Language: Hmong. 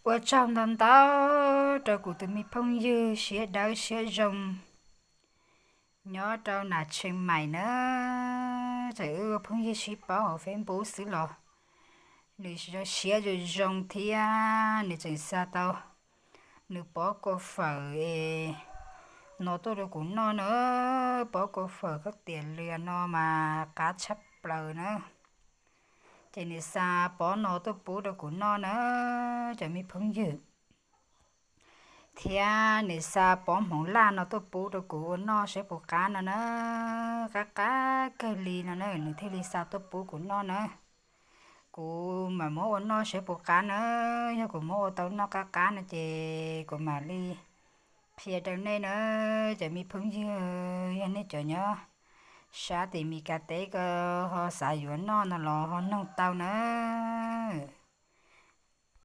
Ua tsaug ntau ntau rau kuv tus me phooj ywg siab dawb siab zoo nyob rau nam Tsheej Maim na. Txawm wb ua phooj ywg sib paub hauv Facebook xwb los nws zoo siab zoo zoo thiab nws tseem xa tau nws pob kua fawm es no tuaj rau kuv noj na. Pob kua fawm khaub tias lias no mas qab tshaj plaws na. Ces nws xa pob no tuaj pub rau kuv noj na, cov me phooj ywg. Thiab nws xa pob hmoov laj no tuaj pub rau kuv ua noj saib puas qab no na. Qab qab kawg li no na, nws thiaj li xa tuaj pub kuv noj na. Kuv mam muab ua noj saib puas qab na. Yog kuv muab ua tau noj qab qab no ces kuv mam li qhia rau nej na, cov me phooj ywg. Yog nej cov nyob sab tim Mis Kas teb ko ho xav yuav noj no los ho noog tau na.